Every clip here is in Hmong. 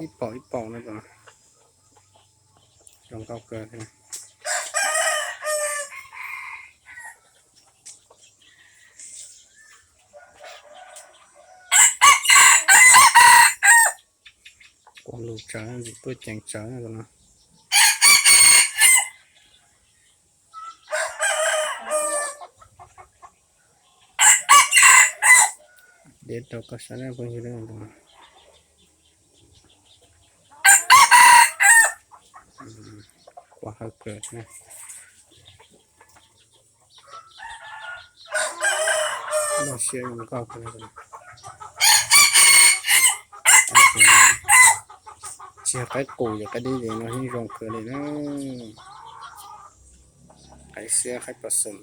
Ib paus ib paus no tus no zoo nkauj kawg thiab. Quaj lus tsawv, ntxim tuaj ceev tsawv tus no. Diav rau koj saib phooj ywg, quaj hawb kawg. Loj siab zoo nkauj kawg. Tsis yog qaib qus, yog qaib dib ces no yeej zoo kawg li na. Qaib xiab qaib pos xoom,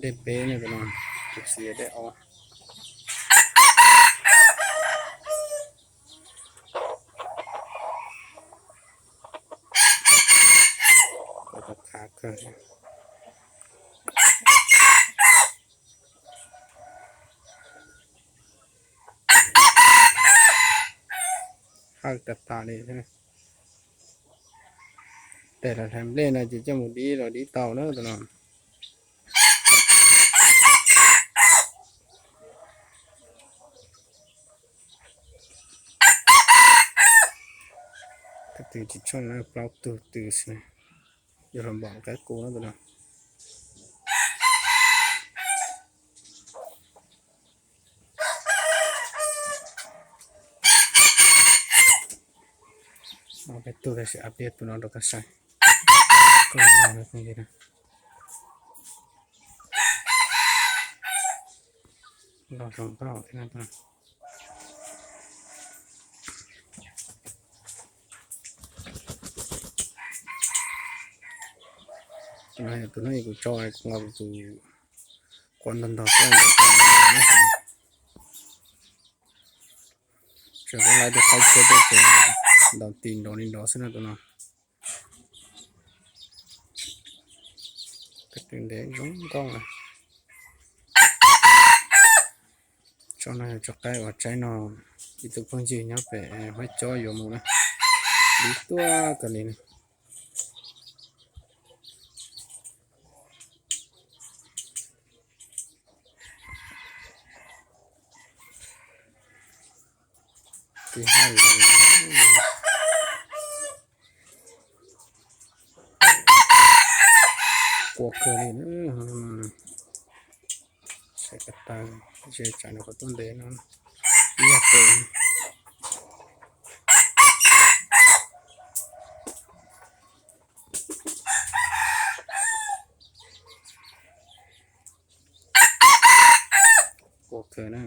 dej peb no tus no, tus txiv dej ob. Khav kawg. Hawj tas tas li. Tes los hlais nplej no ces coj mus dib los dib tau na tus no. Tus tsis tshua na, plaub tug tw xwb. Yuav hluas npaum qaib qus no tus no. Peb tug tab sis ab pliag tus no rau koj saib. Loj zoo nkauj thiab no. Tus no yog tus hnub kuv tso, kuv nqa tus quaj ntog ntog tuaj. Tseem kuv laiv tus qaib tshiab tuaj ces ntaus tis nrov li nrov xwb no tus no. Tus ntev zoo nkauj na. Tsob no yog tsob qaib uas tsaib no, ib tug phooj ywg nyob pem Huab Cob yuav mus na, dib tuaj kawg li na. Tis haj li, quaj kawg li na. Saib ko taw, ze tsam nws qhuav tuaj ntev no, ib yam pes. Quaj kawg na.